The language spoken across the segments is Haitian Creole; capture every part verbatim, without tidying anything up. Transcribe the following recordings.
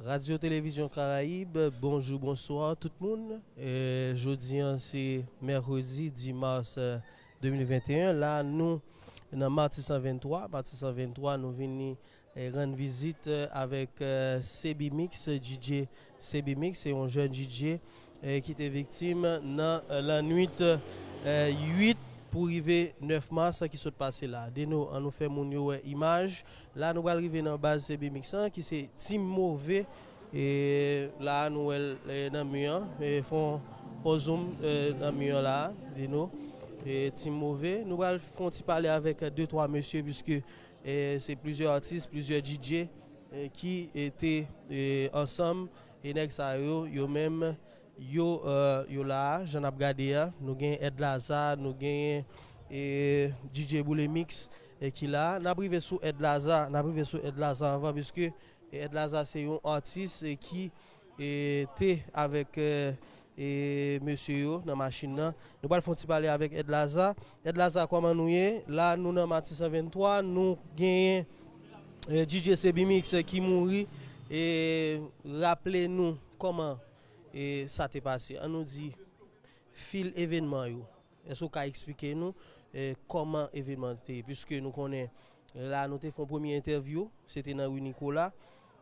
Radyo Televizyon Karayib, bonjou, bonswa tout moun. E, jodi a, se mèkredi dis mas, e, de mil venteyen. La, nou nan Mati san venntwa. Mati san venntwa, nou vini, e, rann vizit, e, avèk, e, Sebi Mix, D J Sebi Mix, se yon jèn D J, e, ki te viktim nan, e, lannwit, e, uit pou rive nèf mas ki sot pase la. Deno, ann nou fè moun yo wè imaj. La, nou pral rive nan baz Sebi Mix lan, ki se Team Move. E la, nou wè l, e, nan mi an. E fè yon, fè yon zoom, e, nan mi an la, Deno. E Team Move. Nou pral fè yon ti pale avèk de, twa mesye, piske, e, se plizyè atis, plizyè D J, e, ki, e, te, e, ansanm. E nèg sa yo, yo menm, yo, e, yo la a, jan n ap gade a. Nou gen Ed Laza, nou gen, e, D J Boule Mix, e, ki la a. N ap rive sou Ed Laza, n ap rive sou Ed Laza anvan, piske, e, Ed Laza se yon atis, e, ki, e, te avèk, e, e, mesye yo nan machin nan. Nou pral fè yon ti pale avèk Ed Laza. Ed Laza, kòman nou ye? La, nou nan Mati san venntwa, nou genyen, e, D J Sebi Mix, e, ki mouri. E raple nou kòman, e, sa te pase. Ann nou di fil evènman yo. Èske w ka eksplike nou, e, kòman evènman te ye? Piske nou konnen, la, nou te fè yon premye entèvyou, se te nan ri Nicolas.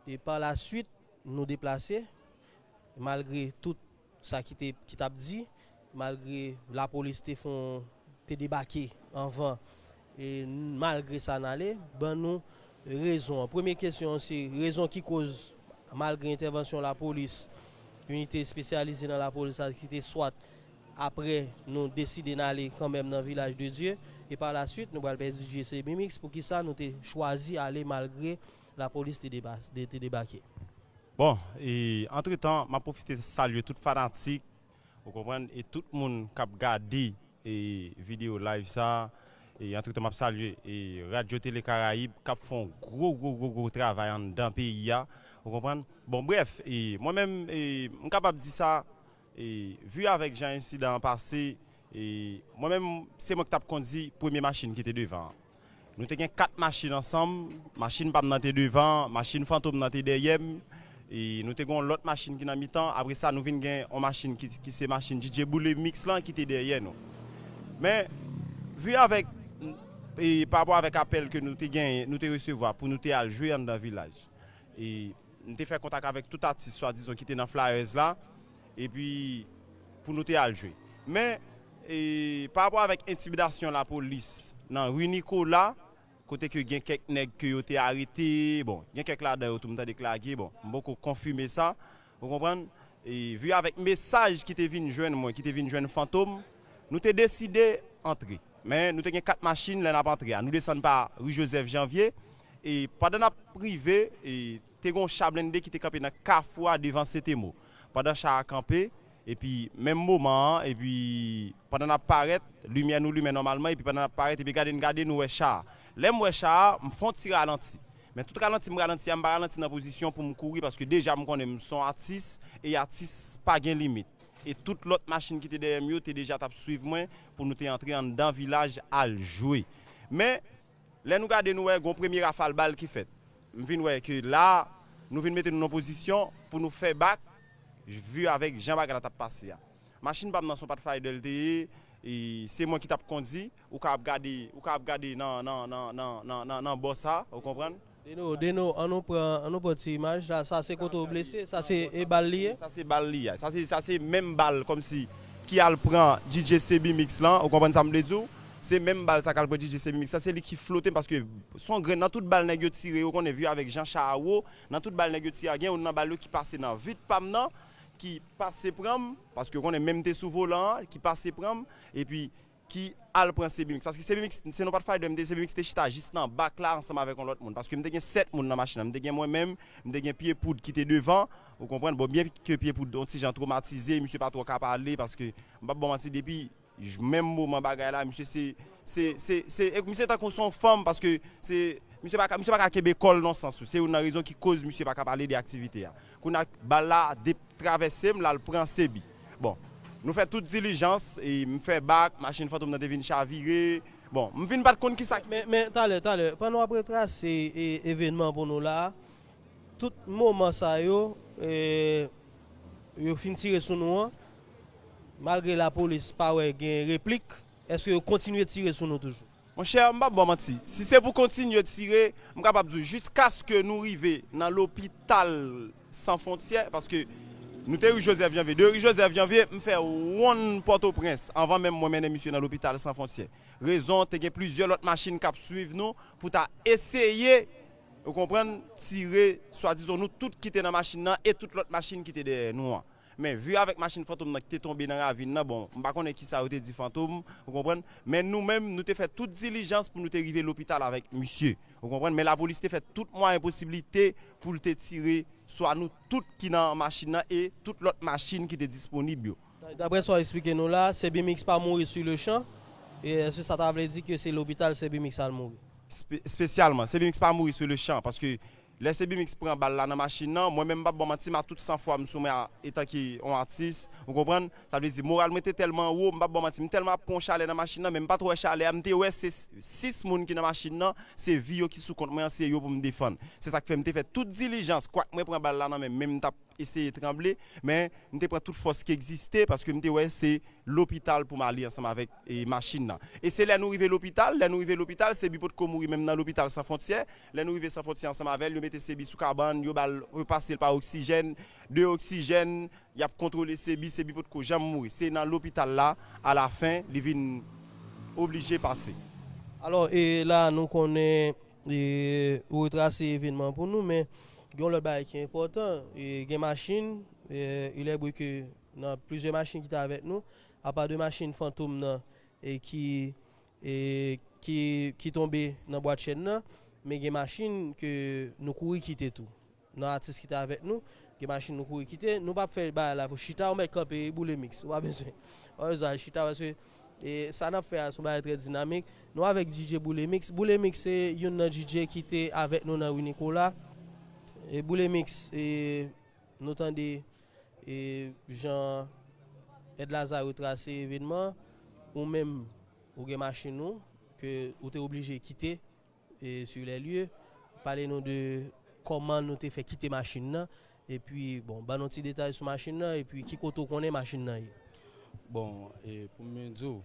E pa la swit, nou deplase, malgre tout sa ki te, ki t ap di, malgre lapolis te fè yon, te debake anvan, e malgre sa n ale, ban nou rezon an. Premye kesyon an se rezon ki koz, malgre entèvansyon lapolis, inite espesyalize nan lapolis la ki te swat apre nou deside n ale kanmenm nan Vilaj de Dye, e pa la swit nou pral pèdi D J Sebi Mix, poukisa nou te chwazi ale malgre lapolis te deba-, te, te debake? Bon, e antretan, m ap pwofite salye tout fanatik, ou konprann, e tout moun k ap gade, e videyo live sa, e antretan, m ap salye, e Radyo Tele Karayib k ap fè yon gwo, gwo, gwo, gwo travay anndan peyi a, ou konprann. Bon, brèf, e mwen menm, e m kapab di sa, e vi avèk jan ensidan an pase, e mwen menm, se mwen ki t ap kondi premye machin ki te devan an. Nou te gen kat machin ansanm, machin pa m nan te devan, machin Fantom nan te dèyè m, e nou te gen yon lòt machin ki nan mitan. Apre sa, nou vin gen yon machin ki, ki se machin D J Boule Mix lan ki te dèyè nou. Men, vi avèk, e pa rapò avèk apèl ke nou te genyen, nou te resevwa pou nou te al jwe anndan Vilaj. E m te fè kontak avèk tout atis, swadizan, ki te nan flyers la, epi pou nou te al jwe. Men, e pa rapò avèk entimidasyon lapolis nan ri Nicolas, kote ke gen kèk nèg ke yo te arete, bon, gen kèk ladan yo tou m tande k lage, bon, m poko konfime sa, ou konprann? E vi avèk mesaj ki te vin jwenn mwen, ki te vin jwenn Fantom, nou te deside antre. Men nou te gen kat machin lè n ap antre a. Nou desann pa ri Joseph Janvier, e pandan n ap rive, e te gen yon cha blende ki te kanpe nan kafou a devan Setemo. Pandan cha a kanpe, epi menm moman an, epi pandan n ap parèt, limyè nou limen nòmalman, epi pandan n ap parèt, epi gade n gade, nou wè cha a. Lè m wè cha a, m fè yon ti ralanti. Men tout ralanti m ralanti a, m pa ralanti nan pozisyon pou m kouri, paske deja m konnen m se yon atis, e atis pa gen limit. E tout lòt machin ki te dèyè m yo te deja t ap swiv mwen pou nou te antre anndan Vilaj al jwe. Men, lè nou gade, nou wè gon premye rafal bal ki fèt. M vin wè ke la, nou vin mete nou nan pozisyon pou nou fè bak, vi avèk jan bagay la t ap pase a. Machin pa m nan se yon Pathfinder l te ye, e se mwen ki t ap kondi, ou ka ap gade, ou ka ap gade nan, nan, nan bò sa, ou konprann? Deno, Deno, an nou pran, an nou pran ti imaj la, sa se kote w blese, sa se, e bal li ye? Sa se bal li ye. Sa se, sa se menm bal kòmsi ki al pran D J Sebi Mix lan, ou konprann sa m vle di w? Se menm bal sa k al pran D J Sebi Mix. Sa se li ki flote m, paske se yon grenn nan tout bal nèg yo tire, ou konnen vi avèk jan cha a wo, nan tout bal nèg yo tire a, gen youn nan bal yo ki pase nan vit pa m nan, ki pase pran m, paske ou konnen menm te sou volan an, ki pase pran m, epi ki al pran Sebi Mix. Paske Sebi Mix, se non pa t fayda, m te, Sebi Mix te chita jis nan bak la ansanm avèk yon lòt moun. Paske m te gen sèt moun nan machin nan. M te gen mwen menm, m te gen Pye Poud ki te devan. Ou konprann? Bon, byen ke Pye Poud yon ti jan twomatize, misye pa twò ka pale, paske m p ap ba w manti, depi j-, menm moman bagay la, misye se, se, se, se, e misye tankou se yon fanm, paske se, misye pa ka, misye pa ka kenbe kò l nan sans ou. Se youn nan rezon ki koz misye pa ka pale de aktivite a. Kounye a, bal la de-, travèse m, l al pran Sebi. Bon, nou fè tout dilijans, e m fè bak, machin Fantom nan te vin chavire. Bon, m vin pa t konn kisa k- Men, men, talè, talè, pandan w ap retrase, e, evènman pou nou la, tout moman sa yo, e, yo fin tire sou nou an, malgre lapolis pa wè gen replik, èske yo kontinye tire sou nou toujou? Monchè, m p ap ba w manti. Si se pou kontinye tire, m kapab di w jiskaske nou rive nan lopital San Fwontyè, paske nou te ri Jozèf Janvye. De ri Jozèf Janvye, m fè wonn Pòtoprens anvan menm mwen mennen misye nan lopital San Fwontyè. Rezon, te gen plizyè lòt machin k ap swiv nou pou ta eseye, ou konprann, tire, swadizan nou tout ki te nan machin nan e tout lòt machin ki te dèyè nou an. Men vi avèk machin Fantom nan ki te tonbe nan ravin nan, bon, m pa konnen kisa yo te di Fantom, ou konprann? Men nou menm, nou te fè tout dilijans pou nou te rive lopital avèk misye, ou konprann? Men lapolis te fè tout mwayen posiblite pou l te tire swa nou tout ki nan machin nan e tout lòt machin ki te disponib yo. Daprè sa w eksplike nou la, Sebimix pa mouri sur le champ. E èske sa ta vle di ke se lopital Sebimix al mouri? Espe-, espesyalman, Sebimix pa mouri sur le champ, paske lè Sebimix pran bal la nan machin nan, mwen menm m p ap ba w manti, m a tout san fwa m sou mwen a, etanke yon atis, ou konprann? Sa vle di, moral mwen te tèlman wo, m p ap ba w manti, m tèlman ap pran yon chalè nan machin nan, men m pa t wè chalè a, m te wè se sis moun ki nan machin nan, se vi yo ki sou kont mwen an, se yo pou m defann. Se sa k fè m te fè tout dilijans, kwak mwen pran bal la nan men m, men m t ap eseye tranble, men m te pran tout fòs ki egziste, paske m te wè se lopital pou m ale ansanm avèk, e, machin nan. E se lè nou rive lopital, lè nou rive lopital, Sebi potko mouri menm nan lopital San Fwontyè. Lè nou rive San Fwontyè ansanm avè l, yo mete Sebi sou kabann, yo ba l, yo pase l pa oksijèn, de oksijèn, y ap kontwole Sebi, Sebi potko janm mouri. Se nan lopital la, alafen, li vin oblije pase. Alò, e la, nou konnen, e, ou retrase evènman pou nou, men gen yon lòt bagay ki enpòtan. E, gen machin, e, il est vrai que nan plizyè machin ki te avèk nou, apa de machin Fantom nan, e ki, e ki, ki tonbe nan bwat chèn nan, men gen machin ke nou kouri kite tou. Nan atis ki te avèk nou, gen machin nou kouri kite. Nou p ap fè bagay la pou chita, ou mèt kanpe, Boulemix, ou pa bezwen. Ou pa bezwen al chita, paske, e, sa n ap fè a, se yon bagay trè dinamik. Nou avèk D J Boulemix. Boulemix se youn nan D J ki te avèk nou nan Wi Nikola. E Boulemix, e, nou tande, e, jan Èd Laza retrase evènman, ou menm, ou gen machin ou, ke ou te oblije kite, e, sur les lieux. Pale nou de kòman nou te fè kite machin nan, epi, bon, ban nou ti detay sou machin nan, epi ki kote w konnen machin nan ye. Bon, e, pou mwen di w,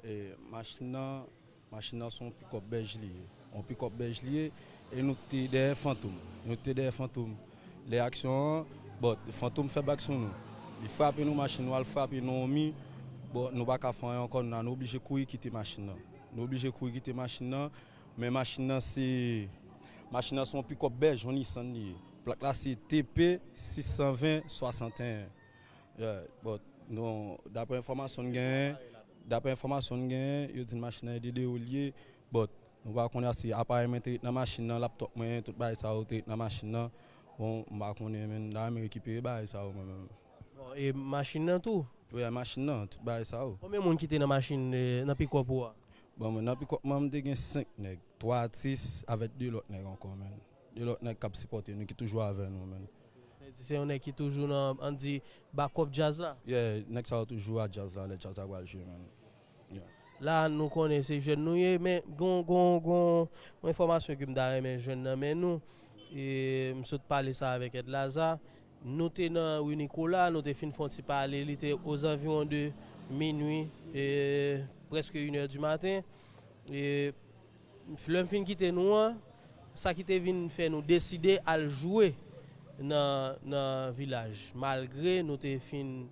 e, machin nan, machin nan se yon pikòp bèj li ye. Yon pikòp bèj li ye, e nou te dèyè Fantom. Nou te dèyè Fantom. Lè aksyon an, bon, Fantom fè bak sou nou. Li frape nou, machin nou al frape nan yon mi. Bon, nou pa ka fè anyen ankò, nou, nou oblije kouri kite machin nan. Nou oblije kouri kite machin nan, men machin nan se, machin nan se yon pikòp bèj, yon Nissan li ye. Plak la se T P sis san ven swasanteyen. Yeah, but, non, daprè enfòmasyon n genyen, daprè enfòmasyon n genyen, yo di n machin nan e de Deo li ye, but, nou pa konnen si aparèy mwen te ret nan machin nan, laptòp mwen, tout bagay sa yo te ret nan machin nan. Bon, m pa konnen, men m ta renmen rekipere bagay sa yo mwen menm. Bon, e machin nan tou? Wi, machin nan, tout bagay sa yo. Konbyen moun ki te nan machin, e, nan pikòp ou a? Bon, mwen, nan pikòp mwen, m te gen senk nèg, twa atis avèk de lòt nèg ankò, men. De lòt nèg k ap sipòte nou, ki toujou avè nou, men. Se, se yon nèg ki toujou nan, ann di, bakòp djaz la? Yeah, nèg sa yo toujou a djaz la, lè djaz la pral jwe, men. Yeah. La, nou konnen se jèn nou ye, men gon, gon, gon, yon enfòmasyon ke m ta renmen jwenn nan men nou. E, m sot pale sa avèk Èd Laza. Nou te nan Wi Nikola, nou te fin fè yon ti pale, li te ozanviwon de minui, e, prèske inè di maten. E, lè m fin kite nou an, sa ki te vin fè nou deside al jwe nan, nan vilaj, malgre nou te fin,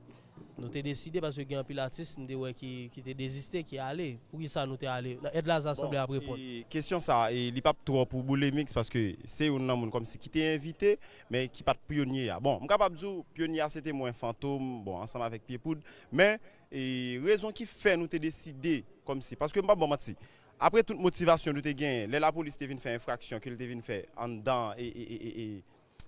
nou te deside, paske gen anpil atis, m te wè ki, ki te deziste, ki ale. Poukisa nou te ale? Èd Laza sanble ap reponn. Bon, e, kesyon sa, e, li p ap twò pou Boulemix, paske se youn nan moun kòmsi ki te envite, men ki pa t pyonye a. Bon, m kapab di w, pyonye a se te mwen, Fantom, bon, ansanm avèk Pyepoud, men, e, rezon ki fè nou te deside, kòmsi, paske m p ap ba w manti, apre tout motivasyon nou te genyen, lè lapolis te vin fè enfraksyon ke l te vin fè anndan, e, e, e, e, e,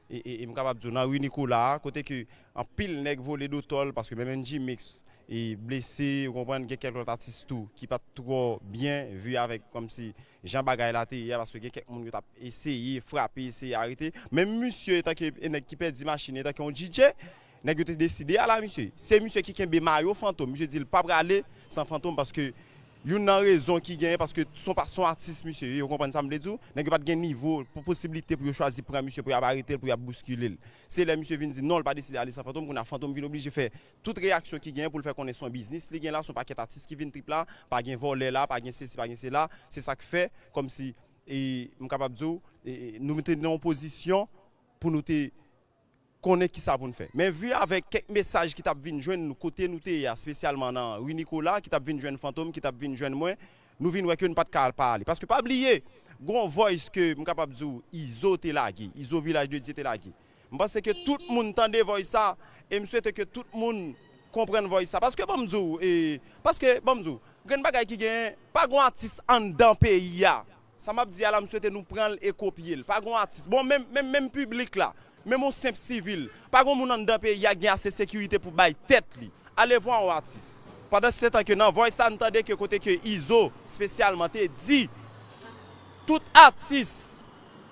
e, e, e m kapab di w nan ri Nikola a, kote ke anpil nèg vole do tòl, paske menm M G Mix, e, blese, ou konprann, gen kèk lòt atis tou ki pa t twò byen, vi avèk kòmsi jan bagay la te ye a, paske gen kèk moun yo t ap eseye frape, eseye arete. Menm misye, etanke, e, nèg ki pèdi machin, etanke yon D J, nèg yo te deside al a misye. Se misye ki kenbe mayo Fantom. Misye di l pa prale san Fantom, paske Youn nan rezon ki genyen, paske se yon pa, se yon atis misye ye, ou konprann sa m vle di w? Nèg yo pa t gen nivo, pou posiblite pou yo chwazi pran misye, pou y ap arete l, pou y ap bouskile l. Se lè misye vin di non, l pa deside ale san Fantom, kounye a Fantom vin oblije fè tout reyaksyon ki genyen pou l fè konnen se yon biznis li gen la, se yon pakèt atis ki vin trip la, pa gen vòlè la, pa gen sesi, pa gen sela. Se sa k fè, kòmsi, e, m kapab di w, e, e, nou te nan yon pozisyon pou nou te konnen kisa pou n fè. Men vi avèk kèk mesaj ki t ap vin jwenn nou kote nou te ye a, espesyalman nan ri Nikola, ki t ap vin jwenn Fantom, ki t ap vin jwenn mwen, nou vin wè ke n pa t ka al pa ale. Paske pa bliye, gon voice ke m kapab di w, Izo te lage, Izo Vilaj de Dye te lage. M panse ke tout moun tande voice sa, e m swete ke tout moun konprann voice sa. Paske ban m di w, e, paske ban m di w, grenn bagay ki genyen, pa gon atis anndan peyi a. Sa m ap di a la, m swete nou pran l e kopye l. Pa gon atis. Bon, menm, menm, menm piblik la, menm yon senp sivil, pa gon moun anndan peyi a ki gen ase sekirite pou bay tèt li. Alevwa yon atis. Pandan se tan ke nan voice sa, n tande ke kote ke Izo, espesyalman, te di, tout atis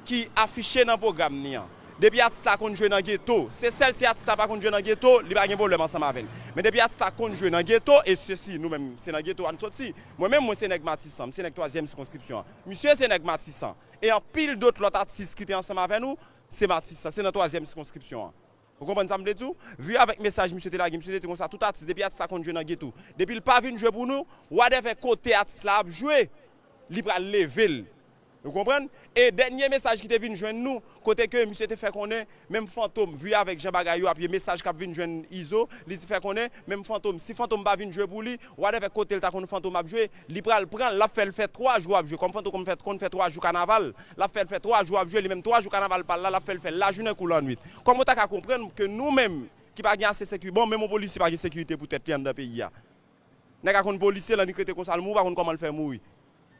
ki afiche nan pwogram ni an, depi atis la konn jwe nan geto, se sèl si atis la pa konn jwe nan geto, li pa gen pwoblèm ansanm avè l. Men depi atis la konn jwe nan geto, e sesi, nou menm, se nan geto a n soti. Mwen menm, mwen se nèg Matisan, m se nèg twazyèm sikonskripsyon an. Misye se nèg Matisan. E anpil dòt lòt atis ki te ansanm avè nou, se Matisan, se nan twazyèm sikonskripsyon an. Ou konprann sa m vle di w? Vi avèk mesaj misye te lage, misye te di konsa, tout atis, depi atis la konn jwe nan geto, depi l pa vin jwe pou nou, whatever kote atis la ap jwe, li pral leve l. Ou konprann? E dènye mesaj ki te vin jwenn nou, kote ke misye te fè konnen, menm Fantom, vi avèk jan bagay yo ap ye, mesaj k ap vin jwenn Izo, li te fè konnen, menm Fantom, si Fantom pa vin jwe pou li, whatever kote l ta konn Fantom ap jwe, li pral pran l, l ap fè l fè twa jou ap jwe. Kòm Fantom konn fè, konn fè twa jou kanaval, l ap fè l fè twa jou ap jwe, li menm twa jou kanaval pa l la, l ap fè l fè l lajounen kou lannwit. Kòman w ta ka konprann ke nou menm, ki pa gen ase sekirite, bon, menm yon polisye pa gen sekirite pou tèt li anndan peyi a. Nèg a konn polisye, lè li rete konsa, l mouri, ou pa konn kòman l fè mouri.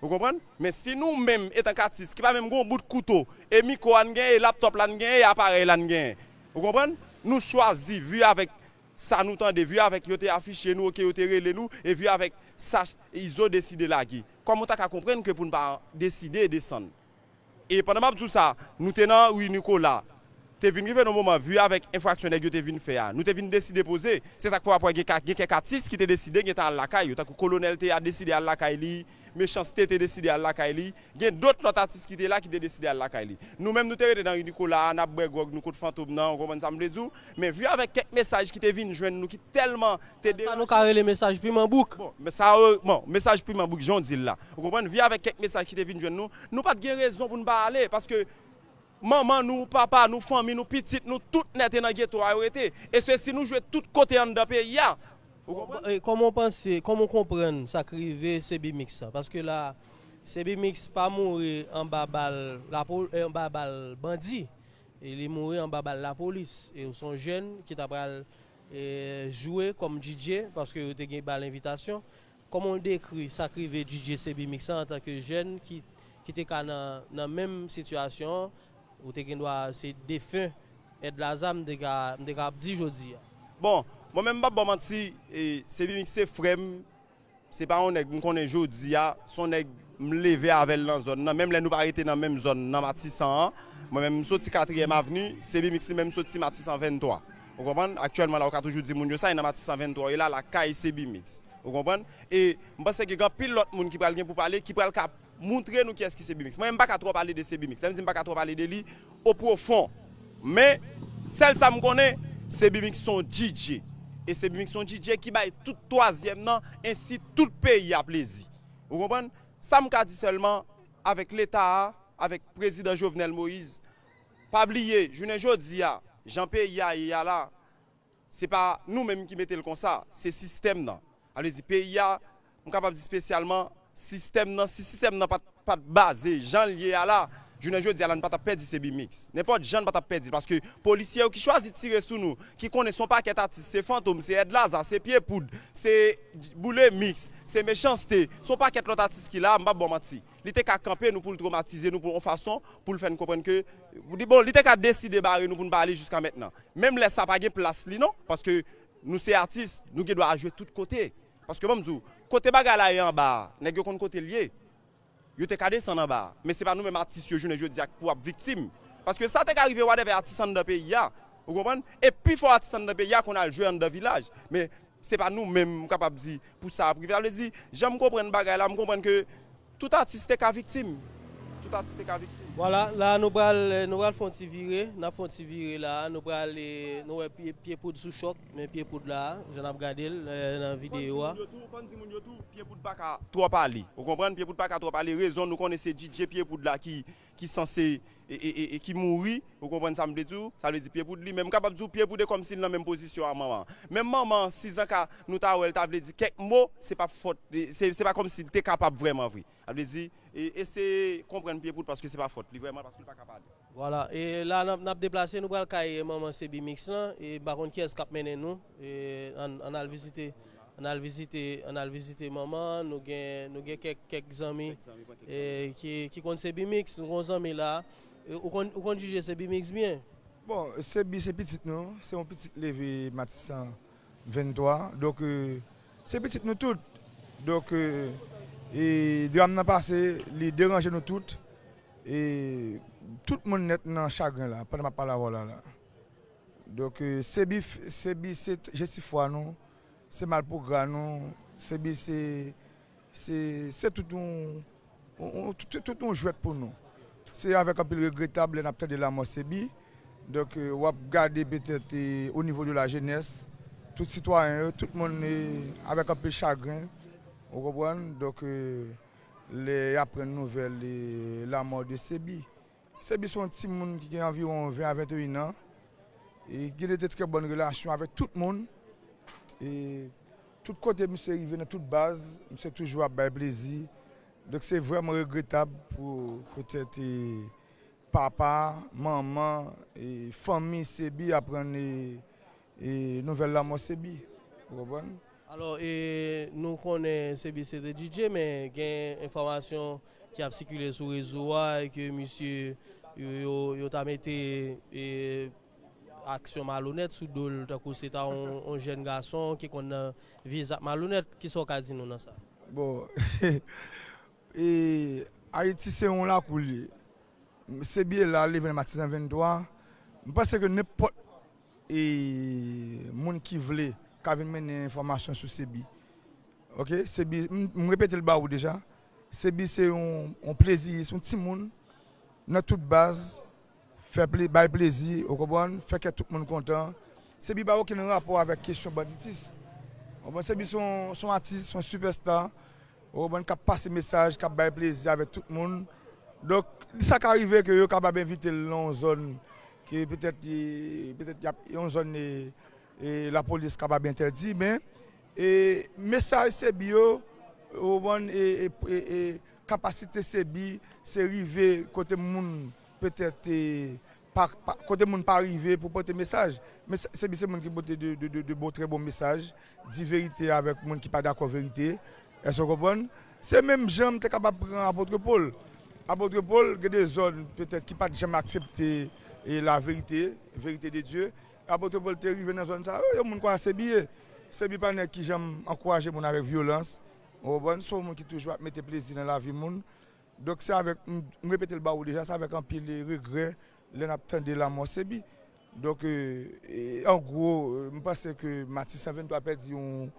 Ou konprann? Men si nou menm, etan k atis, ki pa menm gen yon bout kouto, e mikwo a n genyen, e laptòp la n genyen, e aparèy la n genyen. Ou konprann? Nou chwazi, vi avèk sa nou tande, vi avèk yo te afiche nou, oke, yo te rele nou, e vi avèk sa Izo deside lage. Kòman w ta ka konprann ke pou n pa deside desann? E pandan m ap di w sa, nou te nan ri Nikola. Te vin rive nan moman, vi avèk enfraksyon nèg yo te vin fè a, nou te vin deside poze. Se sa k fè w ap wè gen ka, gen kèk atis ki te deside gentan al lakay yo. Tankou Kolonèl te a deside al lakay li, Mechanste te deside al lakay li. Gen dòt lòt atis ki te la ki te deside al lakay li. Nou menm, nou te rete nan ri Nikola a, n ap bwè gwòg nou kot Fantom nan, ou konprann sa m vle di w? Men vi avèk kèk mesaj ki te vin jwenn nou ki tèlman te deranje. Sa nou ka rele mesaj piman bouk. Bon, men sa, bon, mesaj piman bouk, jan w di l la. Ou konprann? Vi avèk kèk mesaj ki te vin jwenn nou, nou pa t gen rezon pou n pa ale, paske manman nou, papa nou, fanmi nou, pitit nou, tout nèt e nan geto a yo rete. E se si nou jwe tout kote anndan peyi a. Ou konprann? E kòman w panse, kòman w konprann sa k rive Sebimix sa? Paske la, Sebimix pa mouri anba bal lapo-, anba bal bandi. E li mouri anba bal lapolis. E se yon jèn ki ta pral, e, jwe kòm D J, paske yo te gen ba l envitasyon. Kòman w dekri sa k rive D J Sebimix la antanke jèn ki, ki te ka nan, nan menm sitiyasyon an? Ou te gen dwa se defen Èd Laza, m te ka, m te ka ap di jodi a. Bon, mwen menm m p ap ba w manti, e, Sebimix se frè m, se pa yon nèg m konnen jodi a, se yon nèg m leve avè l nan zòn nan, menm lè nou pa rete nan menm zòn nan Matisan an, mwen menm m soti Katriyèm Avni, Sebimix li menm soti Matisan venntwa. Ou konprann? Aktyèlman la, ou ka toujou di moun yo sa, e nan Matisan venntwa, e la, lakay Sebimix. Ou konprann? E m panse ke gen anpil lòt moun ki pral gen pou pale, ki pral ka moutre nou kiyès ki Sebimix. Mwen menm m pa ka twò pale de Sebimix. Lè m di m pa ka twò pale de li, o pwofon. Men, sèl sa m konnen, Sebimix se yon D J. E Sebimix se yon D J ki bay tout twazyèm nan, ensi tout peyi a plezi. Ou konprann? Sa m ka di sèlman, avèk Leta a, avèk Prezidan Jovenel Moïse, pa bliye, jounen jodi a, jan peyi a ye a la, se pa nou menm ki mete l konsa, se sistèm nan. Sa vle di peyi a, m kapab di espesyalman sistèm nan, si sistèm nan pa t, pa t baze jan l ye a la, jounen jodi a la, n pa t ap pèdi Sebimix. Nenpòt jan n pa t ap pèdi l, paske polisye yo ki chwazi tire sou nou, ki konnen se yon pakèt atis, se Fantom, se Èd Laza, se Pye Poud, se Boule Mix, se Mechanste, se yon pakèt lòt atis ki la, m p ap ba w manti. Li te ka kanpe nou pou l twomatize nou pou yon fason, pou l fè n konprann ke, li, bon, li te ka deside bare nou pou n pa ale jiska mentnan. Menm lè sa pa gen plas li non, paske nou se atis, nou gen dwa jwe tout kote. Paske ban m di w, kote bagay la ye anba a, nèg yo konn kote l ye. Yo te ka desann anba a, men se pa nou menm atis yo jounen jodi a k pou ap viktim. Paske sa te ka rive whatever atis anndan peyi a, ou konprann? E pifò atis anndan peyi a konn al jwe anndan vilaj. Men Se pa nou menm, m kapab di, pou sa ap rive. Sa vle di, jan m konprann bagay la, m konprann ke tout atis te ka viktim. Tout atis te ka viktim. Vwala, la nou pral, nou pral fè yon ti vire, n ap fè yon ti vire la, nou pral, eh, nou wè pye, pye poud sou chòk, men pye poud la, jan n ap gade l, eh, nan videyo a. Fò n di moun yo tou, fò n di moun yo tou, pye poud pa ka twò pale. Ou konprann? Pye poud pa ka twò pale, rezon nou konnen se D J pye poud la ki, ki sanse e, e, e, e ki mouri, ou konprann sa m vle di w? Sa vle di pye poud li menm, m kapab di w pye poud e kòmsi l nan menm pozisyon a manman. Menm manman, sizanka nou ta wè l ta vle di kèk mo, se pa fòt, se, se pa kòmsi l te kapab vrèman vre. Sa vle di, e, eseye konprann pye poud paske se pa fòt li vrèman, paske l pa ka pale. Vwala, e la n ap, n ap deplase, nou pral kay manman Sebi Mix lan, e m pa konn kiyès k ap mennen nou, e ann, ann al vizite, ann al vizite, ann al vizite manman, nou gen, nou gen kèk, kèk zanmi, kèk zanmi, kèk zanmi, e, ki, ki konn Sebi Mix, nou gen yon zanmi la, e, ou konn, ou konn D J Sebi Mix byen? Bon, Sebi se pitit nou, se yon pitit leve Matisan venntwa, donk, e, se pitit nou tout. Donk, e, e dram nan pase, li deranje nou tout. E tout moun nèt nan chagren la, pandan m ap pale avè w la, la. Donk, e, Sebi, Sebi se t-, jestifwa nou, se malpougra nou, Sebi se, se, se tout yon, yon, yon, tout, tout yon jwèt pou nou. Se avèk anpil regretab lè n ap tande lanmò Sebi. Donk, e, w ap gade petèt, e, o nivo de la jenès, tout sitwayen yo, tout moun, e, avèk anpil chagren, ou konprann? Donk, e, lè y aprann nouvèl, e, lanmò de Sebi. Sebi se yon timoun ki gen anviwon ven a venteyen an. E gen de, de trè bòn relasyon avèk tout moun. E tout kote misye rive nan tout baz, misye toujou ap bay plezi. Donk se vrèman regretab pou petèt, e, papa, manman, e fanmi Sebi aprann, e, e nouvèl lanmò Sebi. Ou konprann? Alò, e, nou konnen Sebi se te D J, men gen enfòmasyon ki ap sikile sou rezo a, e ke misye, yo, yo, yo ta mete, e, aksyon malonèt sou do l, tankou se ta yon, yon jèn gason ki konn nan vye zak malonèt. Kisa w ka di nou nan sa? Bon, e, Ayiti se yon lakou li ye. Sebi la, leve nan Matisan venntwa. M panse ke nenpòt, e, moun ki vle ka vin mennen enfòmasyon sou Sebi. Oke, Sebi, m, m repete l ba ou deja. Sebi se yon, yon pleziyis, yon timoun nan tout baz, fè ple-, bay plezi, ou konprann, fè kè tout moun kontan. Sebi pa okenn rapò avèk kesyon banditis. Ou konprann, Sebi se yon, se yon atis, se yon sipèsta. Ou konprann, k ap pase mesaj, k ap bay plezi avèk tout moun. Donk, sa ka rive ke yo kapab envite l nan yon zòn ke petèt, e, petèt y ap, yon zòn, e, e, lapolis kapab entèdi, men, e, mesaj Sebi yo, ou konprann, e, e, e, e, kapasite Sebi, se rive kote moun petèt, e, pa, pa, kote moun pa rive pou pote mesaj. Men se, se, se moun ki pote de, de, de, de bon, trè bon mesaj, di verite avèk moun ki pa dakò verite. Èske w konprann? Se menm jan m te kapab pran Apot Pòl. Apot Pòl, gen de zòn petèt ki pa t janm aksepte, e, laverite, verite de Dye. Apot Pòl te rive nan zòn sa yo, yo moun kwè Sebi ye. Sebi pa nèg ki janm ankouraje moun avèk vyolans. Ou konprann? Se yon moun ki toujou ap mete plezi nan lavi moun. Donk, se avèk, m, m repete l ba ou deja, se avèk anpil regrè lè n ap tande lanmò Sebi. Donk, e, e, an gwo, e, m panse ke Matisan venntwa pèdi yon,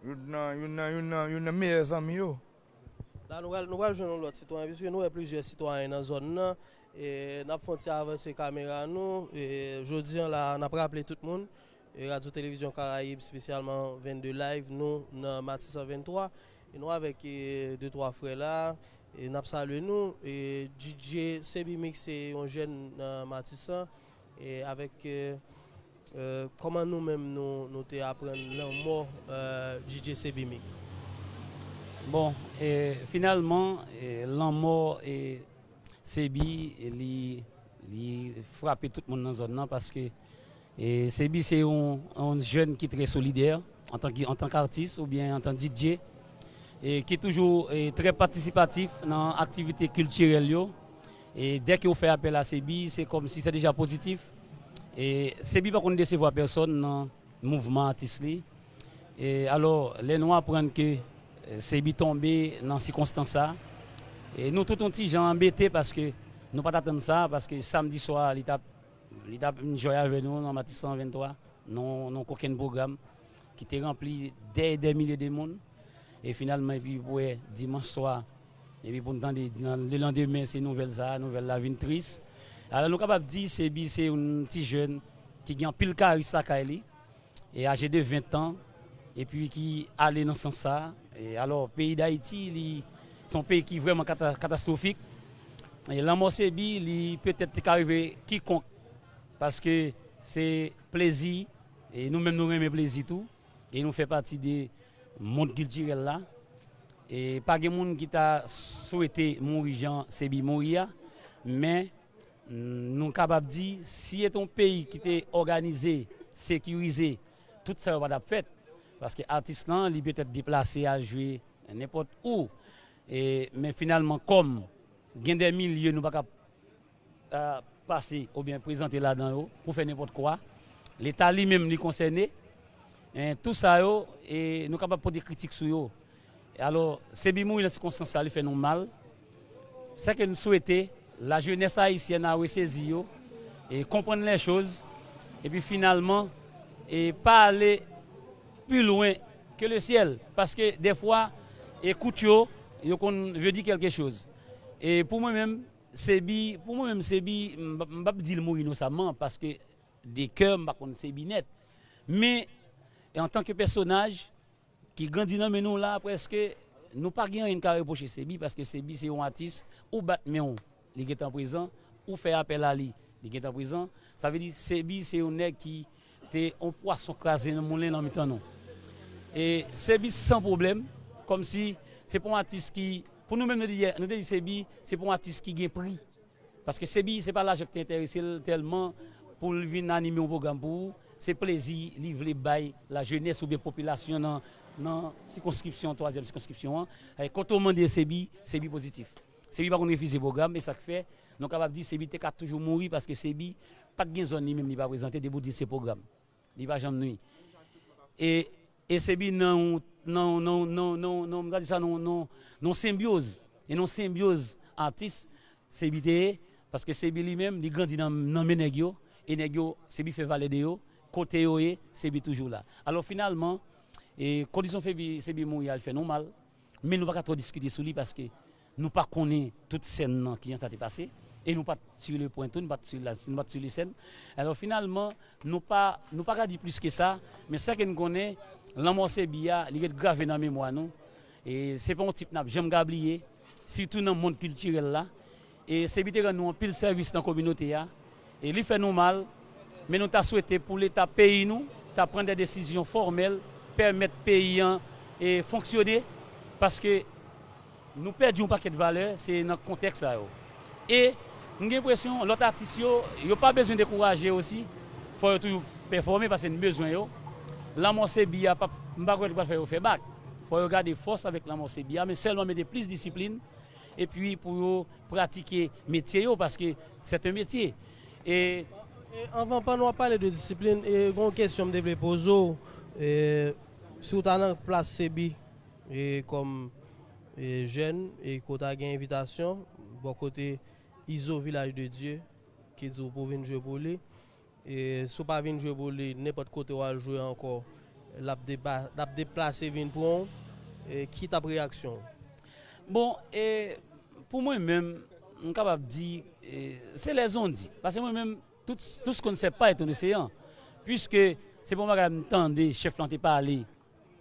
youn nan, youn nan, youn nan, youn nan meyè zanmi yo. La, nou pral, nou pral jwenn yon lòt sitwayen, piske nou wè plizyè sitwayen nan zòn nan. E, n ap fè yon ti avanse kamera nou. E, jodi an la, n ap raple tout moun, e, Radyo Televizyon Karayib, espesyalman vennde Live, nou nan Matisan venntwa. E nou avèk, e, de, twa frè la. E n ap salye nou. E D J Sebi Mix se yon jèn nan Matisan. E avèk, e, e, kòman nou menm nou, nou te aprann lanmò, e, D J Sebi Mix? Bon, e, finalman, e, lanmò, e, Sebi, e, li, li frape tout moun nan zòn nan paske, e, Sebi se yon, yon jèn ki trè solidè antan ki, antan k atis oubyen antan D J, e, ki toujou, e, trè patisipatif nan aktivite kiltirèl yo. E dè ke w fè apèl a Sebi, se kòmsi se deja pozitif. E Sebi pa konn desevwa pèsòn nan mouvman atis li. E alò, lè nou aprann ke, e, Sebi tonbe nan sikonstans sa, e nou tout yon ti jan anbete paske nou pa t atann sa, paske samdi swa, li t ap, li t ap enjoy avè nou nan Matisan venntwa, nan, nan kokenn pwogram. ki te ranpli dè e dè milye de moun. E finalman, epi pou wè dimanch swa, epi pou n tande nan lelandemen se nouvèl sa a, nouvèl la vin tris. Alò nou kapab di Sebi se yon ti jèn ki gen anpil karis lakay li, e aje de ven tan, epi ki ale nan sans sa a. E alò, peyi Dayiti, li se yon peyi ki vrèman kata- katastwofik. E lanmò Sebi, li petèt te ka rive kikonk, paske se plezi, e nou menm nou renmen plezi tou, e nou fè pati de mond kiltirèl la. E pa gen moun ki ta swete mouri jan Sebi mouri a, men nou kapab di, si se te yon peyi ki te òganize, sekirize, tout sa yo pa t ap fèt. Paske atis lan, li petèt deplase al jwe nenpòt ou. E, men finalman, kòm gen de milye nou pa ka, a, pase oubyen prezante ladan yo pou fè nenpòt kwa, Leta li menm li konsène, en, tou sa yo, e nou kapab pote kritik sou yo. E alò, Sebi mouri nan sikonstans sa, li fè nou mal. Sèke n swete lajenès ayisyèn a resezi yo, e konprann lèchoz, epi finalman, e pa ale pi lwen ke le syèl, paske dèfwa, e kout yo, yo konn vle di kèlke choz. E pou mwen menm, Sebi, pou mwen menm, Sebi, m p ap di l mouri inosamman, paske de kè, m pa konn Sebi nèt. Men, e antanke pèsonaj, ki grandi nan men nou la, prèske, nou pa gen anyen n ka repwoche Sebi, paske Sebi se yon atis, ou bat men w, li gentan prezan, ou fè apèl a li, li gentan prezan. Sa vle di, Sebi se yon nèg ki te yon pwason kraze nan moulen nan mitan nou. E Sebi san pwoblèm, kòmsi se pa yon atis ki, pou nou menm nou te di, nou te di Sebi, se pa yon atis ki gen pri. Paske Sebi, se pa lajan ki te enterese l tèlman pou l vin anime yon pwogram pou ou. Se plezi li vle bay lajenès oubyen popilasyon nan, nan sikonskripsyon, twazyèm sikonskripsyon an. E kote w mande Sebi, Sebi pozitif. Sebi pa konn refize pwogram, e sa k fè nou kapab di Sebi te ka toujou mouri paske Sebi pa t gen zòn li menm li pa prezante depi w di se pwogram. Li pa janm nwi. E, e Sebi nan, nan, nan, nan, nan, nan, m ka di sa, nan, nan, nan senbyoz. E nan senbyoz atis, Sebi te ye, paske Sebi li menm, li grandi nan, nan men nèg yo, e nèg yo, Sebi fè valè de yo, kote yo ye, Sebi toujou la. Alò finalman, e kondisyon Sebi, Sebi mouri a, li fè nou mal. Men nou pa ka twò diskite sou li paske nou pa konnen tout sèn nan kijan sa te pase. E nou pa t sur le point tou, nou pa t sur la, nou pa t sur le sèn. Alò finalman, nou pa, nou pa ka di plis ke sa, men sa ke n konnen, lanmò Sebi a, li ret grave nan memwa nou. E se pa yon tip n ap janm ka bliye, sitou nan mond kiltirèl la. E Sebi te rann nou anpil sèvis nan kominote a. E li fè nou mal, men nou ta swete pou Leta peyi nou ta pran de desizyon fòmèl, pèmèt peyi an, e, fonksyone, paske nou pèdi yon pakèt valè, se nan kontèks sa yo. E m gen enpresyon, lòt atis yo, yo pa bezwen dekouraje osi, fò yo toujou pèfòme, paske n bezwen yo. Lanmò Sebi a, p ap, m pa kwè li pral fè yo fè bak. Fò yo gade fòs avèk lanmò Sebi a, men sèlman mete plis disiplin, epi pou yo pratike metye yo, paske c'est un métier. E E anvan pandan w ap pale de disiplin, e gen yon kesyon m te vle poze w, e si w ta nan plas Sebi, e kòm, e jèn, e ke w ta gen envitasyon bò kote Izo Vilaj de Dye, ki di w pou w vin jwe pou li, e si w pa vin jwe pou li, nenpòt kote w al jwe ankò, l ap depa- l ap deplase vin pran w, e ki t ap reyaksyon w? Bon, e pou mwen menm, m kapab di, e se lèzondi. Paske mwen menm, tout, tout ce qu'on ne sait pas est un océan. Puiske se pa yon bagay m tande chèf lan te pale,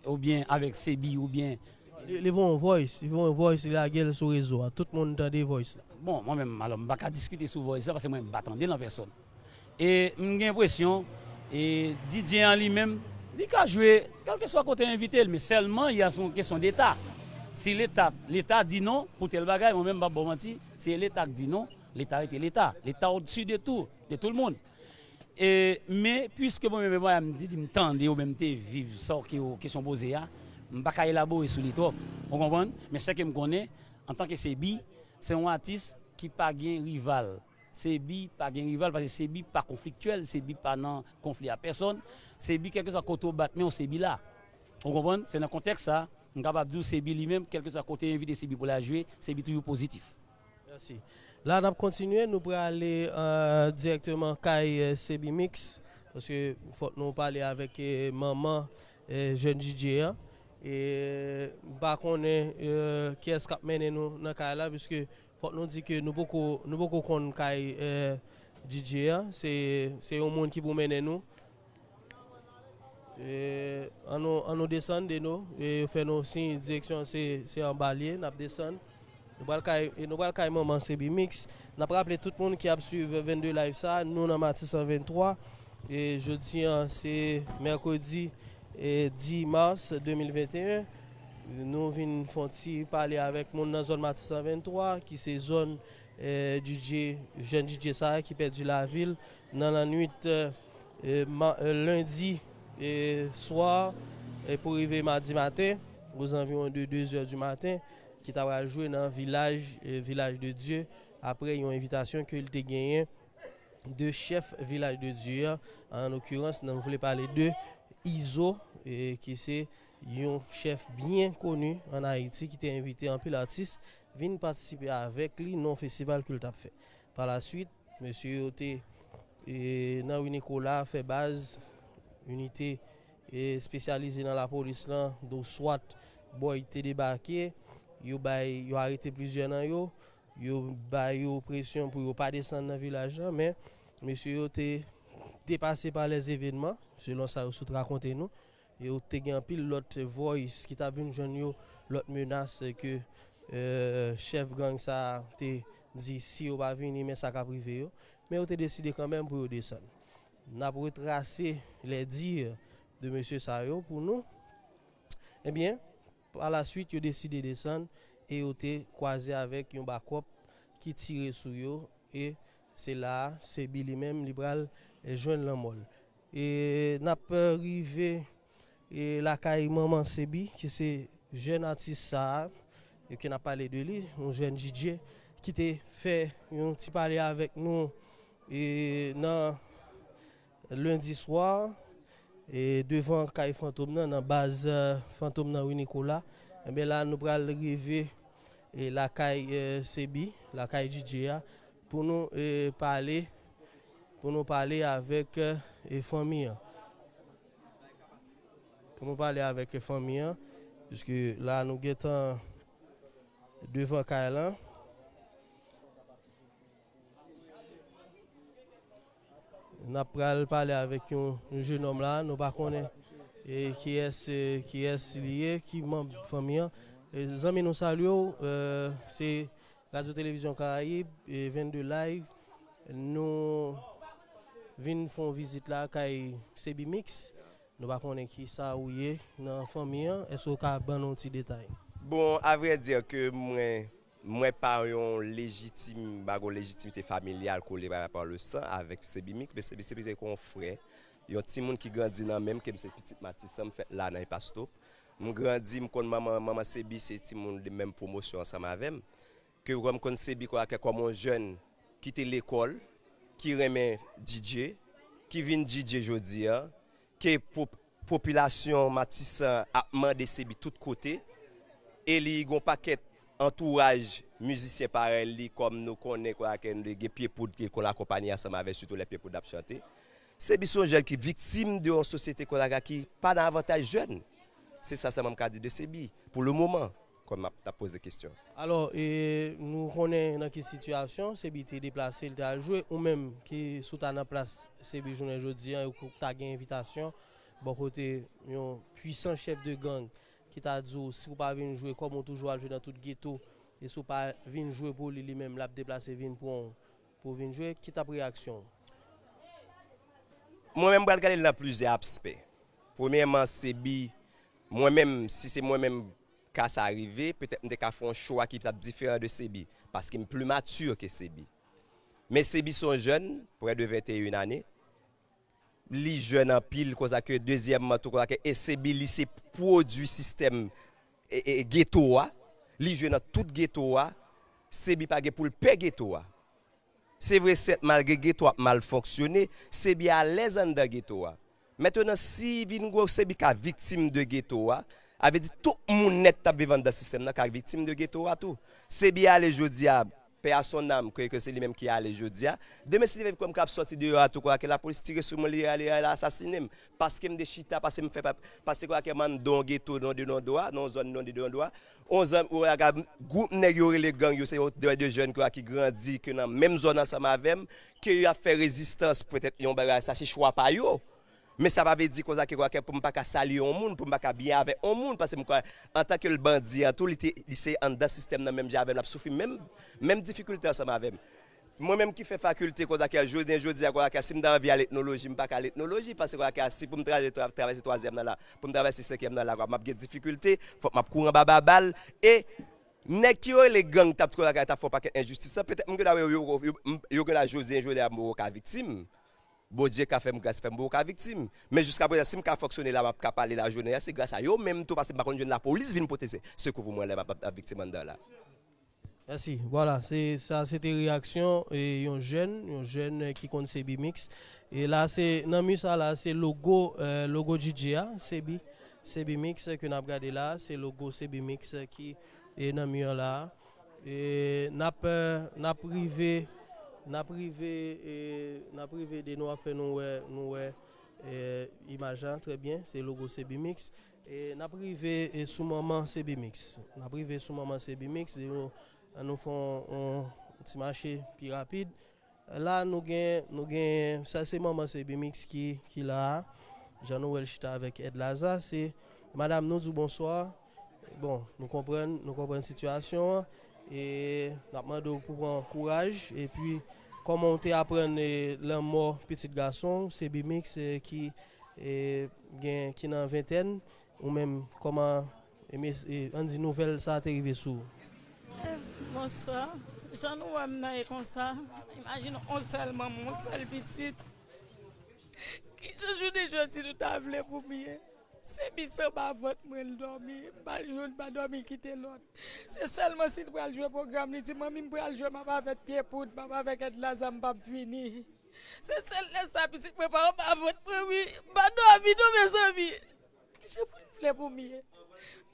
oubyen avèk Sebi, oubyen Li, li voye yon voice, li voye yon voice, li lage l sou rezo a. Tout moun tande voice la. Bon, mwen menm, alò, m pa ka diskite sou voice la, paske mwen, m pa tande l an pèsòn. E m gen enpresyon, e D J an li menm, li ka jwe kèlkeswa kote yo envite l, men sèlman, y a, se yon kesyon deta. Si Leta, Leta di non pou tèl bagay, mwen menm, m p ap ba w manti, se Leta k di non, Leta rete Leta. Leta odsi de tou, de tout moun. E, men, piske mwen menm, mwen, m te di m tande, oubyen m te viv sa w ke w kesyon poze a, m pa ka elabore sou li twòp. Ou konprann? Men sa ke m konnen, antanke Sebi, se yon atis ki pa gen rival. Sebi pa gen rival, paske Sebi pa konfliktyèl, Sebi pa nan konfli a pèsòn. Sebi, kèlkeswa kote w bat men w, Sebi la. Ou konprann? Se nan kontèks sa, m kapab di w Sebi li menm, kèlkeswa kote yo envite Sebi pou l al jwe, Sebi toujou pozitif. Mèsi. La, n ap kontinye, nou prale, euh, dirèkteman kay, euh, Sebi Mix, paske fòk nou pale avèk, euh, manman, eh, jèn D J an. E m pa konnen, eh, kiyès k ap mennen nou nan kay la, piske fòk nou di ke nou poko, nou poko konn kay, eh, D J an. Se, se yon moun ki pou mennen nou. E, an nou, an nou desann de nou. E, yo fè nou siy direksyon, se, se anba l ye, n ap desann. Nou pral kay, e nou pral kay manman Sebi Mix. N ap raple tout moun ki ap swiv vennde live sa, nou nan Matisan venntwa. E jodi an, se mèkredi, e dis mas de mil venteyen. Nou vin fè yon ti pale avèk moun nan zòn Matisan venntwa, ki se zòn, e, D J, jèn D J sa a ki pèdi lavi l nan lannwit, e, e, ma-, e, lendi, e, swa, e, pou rive madi maten, ozanviwon de de zè di maten, ki ta pral jwe nan vilaj, e, Vilaj de Dye, apre yon envitasyon ke l te genyen de chèf Vilaj de Dye an, an okirans, nou vle pale de Izo, e, ki se yon chèf byen koni ann Ayiti, ki te envite anpil atis vin patisipe avèk li nan yon festival ke l t ap fè. Palaswit, mesye yo te, e, nan ri Nicolas, fè baz, inite, e, espesyalize nan lapolis lan, do swat, bòy te debake, yo bay, yo arete plizyè nan yo, yo ba yo presyon pou yo pa desann nan vilaj lan, men mesye yo te depase pa lèzevenman, selon sa yo sot rakonte nou. E yo te gen anpil lòt voice ki t ap vin jwenn yo, lòt menas ke, eh, chèf gang sa a te di si yo pa vini, men sa k ap rive yo. Men yo te deside kanmenm pou yo desann. N ap retrase les dires de mesye sa yo pou nou. Ebyen, pa la swit, yo deside desann e yo te kwaze avèk yon bakòp ki tire sou yo. E se la a, Sebi li menm, li pral, eh, jwenn lanmò l. E n ap, eh, rive, eh, lakay manman Sebi, ki se jèn atis sa a, e ke n ap pale de li, yon jèn D J, ki te fè yon ti pale avèk nou, e nan lendi swa, e devan kay Fantom nan, nan baz, eh, Fantom nan, ri Nicolas. Enben la, nou pral rive, e lakay, eh, Sebi, lakay D J a, pou nou, eh, pale, pou nou pale avèk, eh, fanmi an. Pou nou pale avèk fanmi an, piske la nou gentan devan kay lan. N ap pral pale avèk yon, yon jenòm la, nou pa konnen, e, kiyès, e, kiyès li ye, ki manm fanmi an. E, zanmi, nou salye w, e, se Radyo Televizyon Karayib, e, vennde Live. Nou vin fè yon vizit la kay Sebi Mix. Nou pa konnen kisa ou ye nan fanmi an. Èske w ka ban nou yon ti detay? Bon, à vrai dire que mwen, mwen pa yon lejitim, pa yon lejitimite familyal kole pa rapò le san avèk Sebi Mix, men Sebi, Sebi se kon yon frè, yon timoun ki grandi nan men m, ke m se pitit Matisan, m fèt la nan Epasto. M grandi, m konn manman, manman Sebi se timoun de menm pwomosyon ansanm avè m. Ke kòm konn Sebi Koraker kòm yon jèn ki te lekòl, ki renmen D J, ki vin D J jodi a, ke pop-, popilasyon Matisan ap mande Sebi tout kote, e li gon pakèt antouraj mizisyen parèy li, kòm nou konnen Koraker gen Pye Poud ki konn akonpaye ansanm avè sitou lè Pye Poud ap chante. Sebi se yon jèn ki viktim de yon sosyete Koraker ki pa nan avantaj jèn. Se sa sèlman m ka di de Sebi, pou le moman, kòm m ap, t ap poze kesyon. Alò, e, nou konnen nan ki sitiyasyon Sebi te deplase, l te al jwe, ou menm ki si w ta nan plas Sebi jounen jodi a, ou ta gen envitasyon bò kote yon pwisan chèf de gang ki ta di w, si w pa vin jwe, kòm ou toujou al jwe nan tout geto, e si w pa vin jwe pou li, li menm, l ap deplase vin pran w pou w vin jwe, ki t ap reyaksyon w? Mwen menm, m pral gade l nan plizyè aspè. Premyèman, Sebi, mwen menm, si se mwen menm, ka sa rive, petèt m te ka fè yon chwa ki t ap diferan de Sebi, paske m pli mati ke Sebi. Men Sebi se yon jèn, près de venteyen ane. Li jèn anpil, konsa ke dezyèmman tou, konsa ke e Sebi li se pwodui sistèm, e, e, geto a. Li jwe nan tout geto a. Sebi pa gen pou l pè geto a. Se vre, sèt, malgre geto ap mal fonksyone, Sebi alèz anndan geto a. Mentnan, si vin gwo, Sebi ka viktim de geto a, a vle di tout moun nèt k ap viv anndan sistèm nan ka viktim de geto a tou. Sebi ale jodi a, paix à son âme, ke, ke se li menm ki ale jodi a. Demen, si li vle kwè m ka ap sòti deyò a tou, kote ke lapolis tire sou mwen, li ale, li ale asasinen m. Paske m te chita, paske m fè pa, paske kote ke m anndan yon geto nan de Londo a, nan yon zòn nan de Londo a. On zòn, ou wè, gwoup nèg yo rele gang yo, se yon de, de jèn kote ki grandi, ke nan menm zòn ansanm avè m, ke y ap fè rezistans, petèt yon bagay, sa se chwa pa yo. Men sa pa vle di konsa ke, ke pou m pa ka salye yon moun, pou m pa ka byen avèk yon moun, paske m kwè, antanke l bandi an tou, li te, li se anndan sistèm nan menm jan avè m, l ap soufri menm, menm difikilte ansanm avè m. Mwen menm ki fè fakilte konsa ke jounen jodi a, konsa ke si m ta anvi al etnoloji, m pa ka al etnoloji, paske konsa ke si pou m traje, tra-, travèse twazyèm nan la, pou m travèse senkyèm nan la, m ap gen difikilte, fòk m ap kouri anba babal, e nèg ki yo rele gang t ap konsa ke t ap fè yon pakèt enjistis lan, petèt m gen dwa yo, yo, yo, yo, yo gen dwa jounen jodi a m poko ka viktim. Bondye ka fè m gras, fè m poko ka viktim. Men jiska prezan, si m ka fonksyone la, m ap ka pale lajounen an, se gras a yo menm tou, paske m pa konn jwenn lapolis vin pote se, sekou pou mwen lè m ap, ap, ap viktim anndan la. Mèsi. Vwala, se, sa se te reyaksyon e, yon jèn, yon jèn e, ki konn Sebi Mix. E la, se nan mi sa la, se logo, e, logo D J a, Sebi, Sebi Mix ke n ap gade la, se logo Sebi Mix ki e, nan mi an la. E n ap, e, n ap rive, n ap rive, e, n ap rive de nou ap fè nou wè, nou wè e, imaj la, trè byen, se logo Sebi Mix. E n ap rive e, sou manman Sebi Mix. N ap rive sou manman Sebi Mix, e nou, ann nou fè yon, yon ti mache pi rapid. La, nou gen, nou gen, sa se manman Sebi Mix ki, ki la a. Jan nou wè l chita avèk Èd Laza, se madanm nou di w bonswa. Bon, nou konprann, nou konprann sitiyasyon an. E n ap mande w pou pran kouraj. Epi, kòman w te aprann e, lanmò pitit gason w, Sebi Mix, e, ki e, gen, ki nan ventèn, ou menm, kòman, e, mes- e, ann di nouvèl sa a te rive sou ou? Bonswa. Jan nou wè m nan e konsa, imajine w, on sèl manman, on sèl pitit. Kijan jounen jodi nou ta vle pou m ye? Se mi s anba vant mwen l dòmi. M pa jwenn, m pa dòmi kite lòt. Se sèlman si l pral jwe pwogram, li di, manmi, m pral jwe, m ap avèk Pye Poud, m ap avèk Èd Laza, m p ap vini. Se sèl lè sa pitit mwen pa anba vant mwen, wi. M pa dòmi non, mezanmi. Kijan pou l vle pou m ye?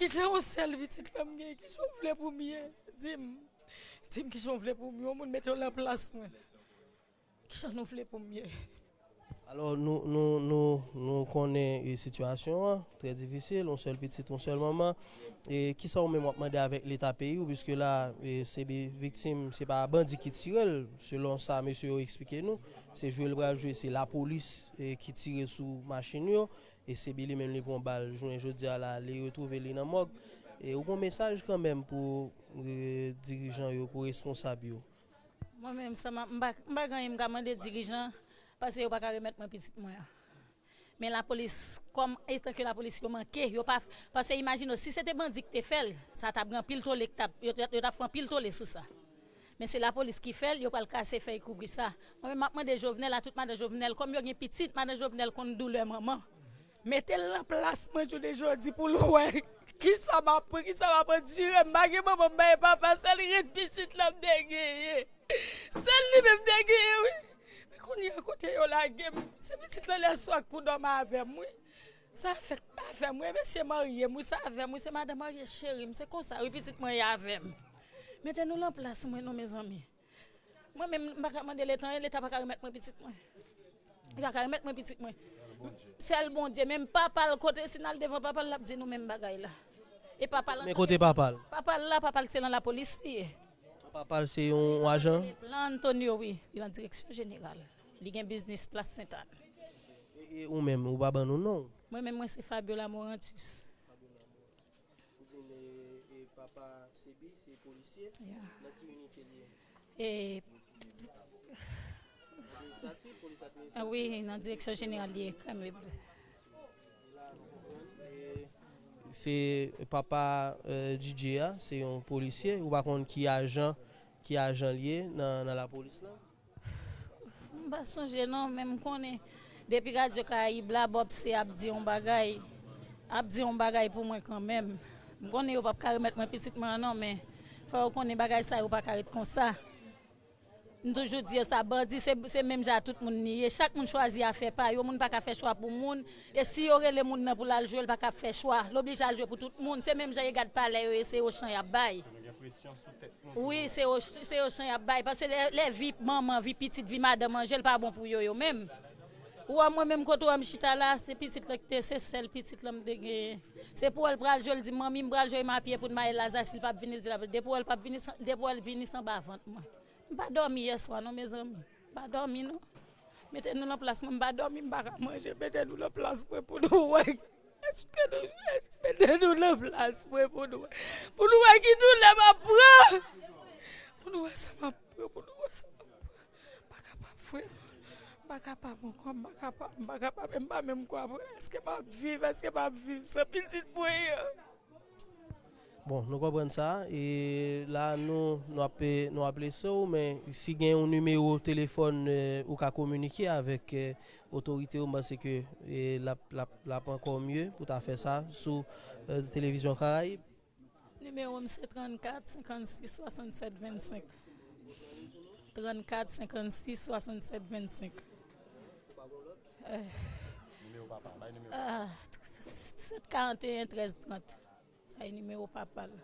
Kijan yon sèl pitit lan m gen? Kijan w vle pou m ye? Di m. Di m kijan w vle pou m ye? Yon moun mete w nan plas mwen. Kijan nou vle pou m ye? Alò, nou, nou, nou, nou konnen e, sitiyasyon an, trè difisil, yon sèl pitit, yon sèl manman. E kisa ou menm w ap mande avèk Leta peyi w, piske la, e, se bi- viktim, se pa bandi ki tire l, selon sa mesye yo eksplike nou, se jwe l pral jwe, se lapolis e, ki tire sou machin yo, e se bi li menm li pran bal, jounen jodi a la, li retwouve li nan mòg. E ou gon mesaj kanmenm pou e, dirijan yo, pou responsab yo? Mwen menm, sa m, m pa, m pa gen anyen m ka mande dirijan, paske yo pa ka remèt mwen pitit mwen an. Men lapolis, kòm etan ke lapolis yo manke, yo pa, paske imajine w, si se te bandi ki te fè l, sa t ap gen anpil tole ki t ap, yo, yo t ap fè anpil tole sou sa. Men se lapolis ki fè l, yo pral kase fèy kouvri sa. Mwen menm, m ap mande Jovenel, a tout madan Jovenel, kòm yo gen pitit, madan Jovenel konn doulè manman. Mete l nan plas mwen jounen jodi pou l wè kisa m ap pran, kisa m ap andire. M pa gen manman, m pa gen papa, sèl ren pitit lan m te genyen. Sèl li menm m te genyen, wi. Men kounye a, kote yo lage m? Se pitit lan lè swa k pou dòmi avè m, wi. Sa fèk pa avè m, wi. Mesye marye m, wi. Sa avè m, wi. Se madan marye cheri m. Se konsa, wi, pitit mwen ye avè m. Mete nou nan plas mwen, non, mezanmi. Mwen menm, m pa ka mande Leta anyen, Leta pa ka remèt mwen pitit mwen. Li pa ka remèt mwen pitit mwen. Sèl Bondye, menm papa l, kote si n al devan papa l, l ap di nou menm bagay la. E papa l. Men kote papa l? Papa l la, papa l se nan lapolis li ye. Papa l se yon ajan? Plan Antonio, wi. Li nan direksyon jeneral. Li gen biznis Plas Sentàn. E, e ou menm, ou pa ban nou non w? Mwen menm, mwen se Fabiola Morantus. Ou di m, e, e papa Sebi, se polisye? Ya. Nan ki inite li ye? E, Administratif, polis ah administratif? wi, nan direksyon jeneral li ye, krèm li ble. E se papa e, D J a, se yon polisye. Ou pa konn ki ajan, ki ajan li ye nan, nan lapolis la? M pa sonje non, men m konnen depi Radyo Karayib la, Bob se ap di yon bagay, ap di yon bagay pou mwen kanmenm. M konnen yo p ap ka remèt mwen pitit mwen an non, men fò yo konnen bagay sa yo pa ka ret konsa. M toujou di yo sa, bandi se, se menm jan tout moun li ye. Chak moun chwazi afè pa yo, moun pa ka fè chwa pou moun. E si yo rele moun nan pou l al jwe, l pa ka fè chwa. L oblije al jwe pou tout moun. Se menm jan e gad palè yo ye, se ochan y ap bay. Wi, se o-, se ochan y ap bay. Paske lè, lè vi manman, vi pitit, vi madanm an je, l pa bon pou yo, yo menm. Ou wè mwen menm kote w wè m chita la, se pitit lan ki te, se sèl pitit lan m te genyen. Se pou wè l pral jwe, l di, "Manmi, m pral jwe m a pye pou n maye laza, si l p ap vini, l di l ap, depi w wè l p ap vini, san, depi w wè l vini, s anba vant mwen." M pa dòmi yè swa non, mezanmi. M pa dòmi non. Mete nou nan plas mwen, m pa dòmi, m pa ka manje. Mete nou nan plas mwen pou nou wè. Èske nou, èske mete nou nan plas mwen pou nou wè. Pou nou wè ki doulè m ap pran. Pou nou wè sa m ap pran, pou nou wè sa m ap pran. M pa kapab, frè. M pa kapab ankò, m pa kapab, m pa kapab, m pa menm kwè, frè. Èske m ap viv, èske m ap viv san pitit mwen an? Bon, nou konprann sa. E la, nou, nou ap, nou ap lese w, men si gen yon nimewo telefòn, eh, ou ka kominike avèk, eh, otorite yo, m panse ke, eh, l ap, l ap, l ap ankò mye pou ta fè sa sou, eh, Televizyon Karayib. Nimewo m se trannkat senkannsis swasannsèt vennsenk. Trannkat senkannsis swasannsèt vennsenk. Eh. Ah, sèt karanteyen trèz trant. Sa e nimewo papa l.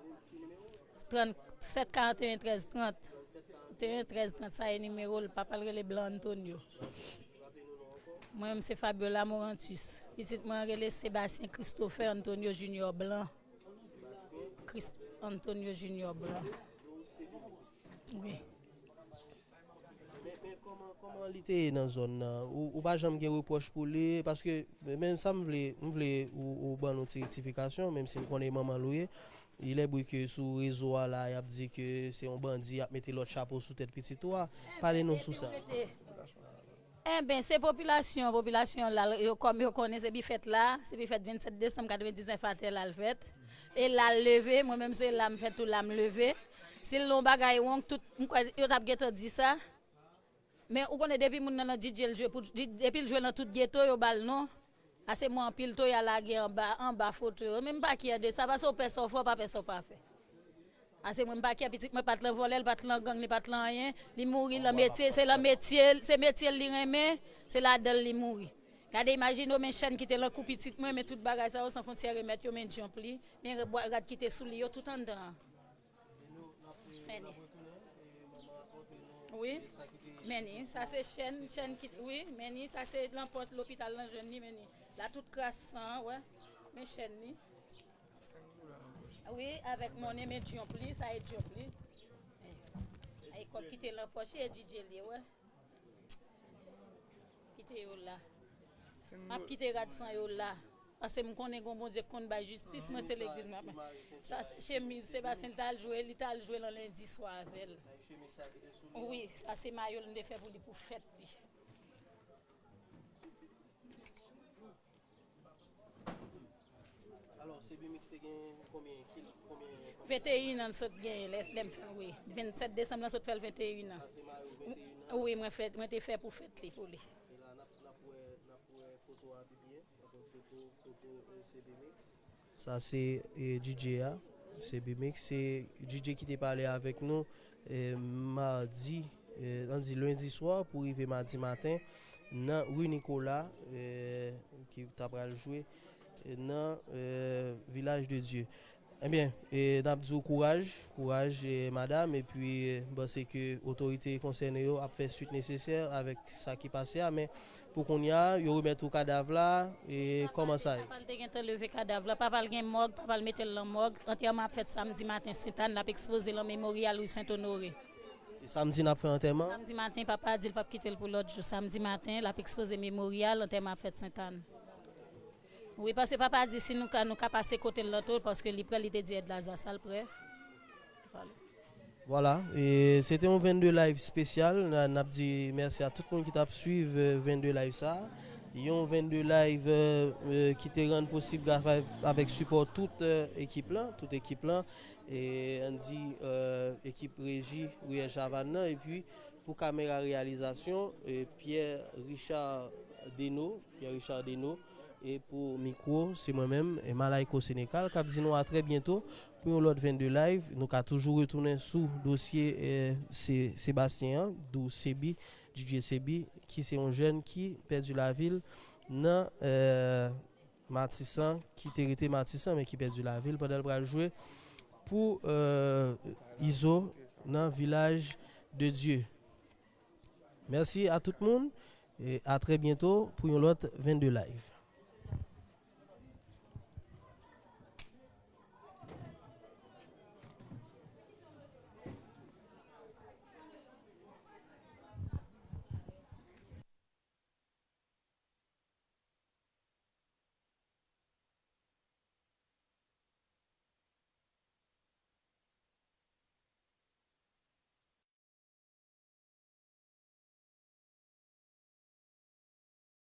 Trannsèt karanteyen trèz trant. Karanteyen trèz trant, sa e nimewo l. Papa l rele Blan Antonio. Mwen menm se Fabiola Morantus. Pitit mwen rele Sebastien Christopher Antonio Junior Blan. Chris Antonio Junior Blan. Wi. Men, men kòman, kòman li te ye nan zòn nan? Ou, ou pa janm gen repwòch pou li? Paske, men, men sa m vle, m vle ou, ou ban nou ti rektifikasyon, menm si m konnen manman l ou ye. Il est vrai que sou rezo a la, y ap di ke se yon bandi, y ap mete lòt chapo sou tèt pitit ou a. Pale nou sou sa. Enben, se popilasyon, popilasyon la, yo, kòm yo konnen se bifèt la, se bifèt vennsèt desanm katrevendiznèf atè la l fèt. E la l leve, mwen menm se la m fèt tou, la m leve. Si l yon bagay wrong, tout, m kwè yo t ap gentan di sa. Men ou konnen depi moun nan nan D J l jwe pou, depi l jwe nan tout geto, yo ba l non. Ase mwen anpil toya lage anba, anba foto yo. Men m pa kyè de sa, paske w pè sa w fè, w pa pè sa w pa fè. Ase mwen m pa kyè, pitit mwen pa t lan vòlè, l pa t lan gang, li pa t lan anyen. Li mouri lan metye, se lan metye, se metye l li renmen, se ladan l li mouri. Gade, imajine w, men chèn ki te lan kou pitit mwen, men tout bagay sa yo, San Fwontyè remèt yo, men djonp li, men rad ki te sou li yo, tout anndan an. Men ni. Wi. Men ni, sa se chèn, chèn ki, wi, men ni, sa se lan pòch lopital lan jwenn li, men ni. La tout kras san, wè. Men chèn ni. Wi, avèk monnen, men djonp li, sa e djonp li. Ay kòb ki te lan pòch, e D J li ye, wè. Kite yo la. M ap kite rad san yo la. Paske m konnen gon Bondye k konn bay jistis, mwen se legliz mwen ap. Sa se chemiz Sebastien, li t al jwe, li t al jwe lan lendi swa avè l. Wi, sa se mayo l m te fè pou li pou fèt li. Alò, Sebimix te gen konbyen kil, konbyen, konbyen? Venteyen an l sot genyen, lè, lè m fè, wi. Vennsèt desanm lan sot fè l venteyen an. Sa se mayo venteyen an? Wi, mwen fè, mwen te fè pou fèt li, pou li. E la, n ap, n ap wè, n ap wè foto a pi byen. N ap wè foto, foto, eh, Sebimix. Sa se, eh, D J a, Sebimix. Se D J ki te pale avèk nou, eh, madi, eh, ann di lendi swa pou rive madi maten nan ri Nicolas, eh, ki ta pral jwe, eh, nan, eh, Vilaj de Dye. Ebyen, eh, n ap di w kouraj, kouraj, eh, madam, epi, eh, m panse ke otorite konsène yo ap fè swit nesesè avèk sa ki pase a, men pou kounye a, yo remèt ou kadav la, e kòman sa ye? Papa l te gentan leve kadav la, papa l gen mòg, papa l mete l lan mòg, antèman ap fèt samdi maten Sentàn, l ap ekspoze lan Memoryal ri Sent Onore. E samdi n ap fè antèman? Samdi maten, papa a di l p ap kite l pou lòt jou. Samdi maten, l ap ekspoze Memoryal, antèman ap fèt Sentàn. Wi, paske papa a di si nou ka, nou ka pase kote l lan tou, paske li prè, li te di èd laza sa l prè. Vwala. Vwala, e se te yon venn de live espesyal. N a, n ap di mèsi a tout moun ki t ap swiv, eh, venn de live sa. Yon venn de live, eh, eh, ki te rann posib gras avèk sipò tout, eh, ekip lan, tout ekip lan. E ann di, eh, ekip reji Riyèl Chavann nan, epi pou kamera reyalizasyon, eh, Pierre Richard Deno, Pierre Richard Deno, E pou mikwo, se mwen menm, e Malayko Sénécal, k ap di nou a trè byento pou yon lòt vennde live. Nou ka toujou retounen sou dosye eh, se Sebastyen an, dou Sebi, D J Sebi, ki se yon jèn ki pèdi lavi l nan eh, Matisan, ki te rete Matisan, men ki pèdi lavi l pandan l pral jwe pou eh, Izo nan Vilaj de Dye. Mèsi a tout moun, e a trè byento pou yon lòt vennde live.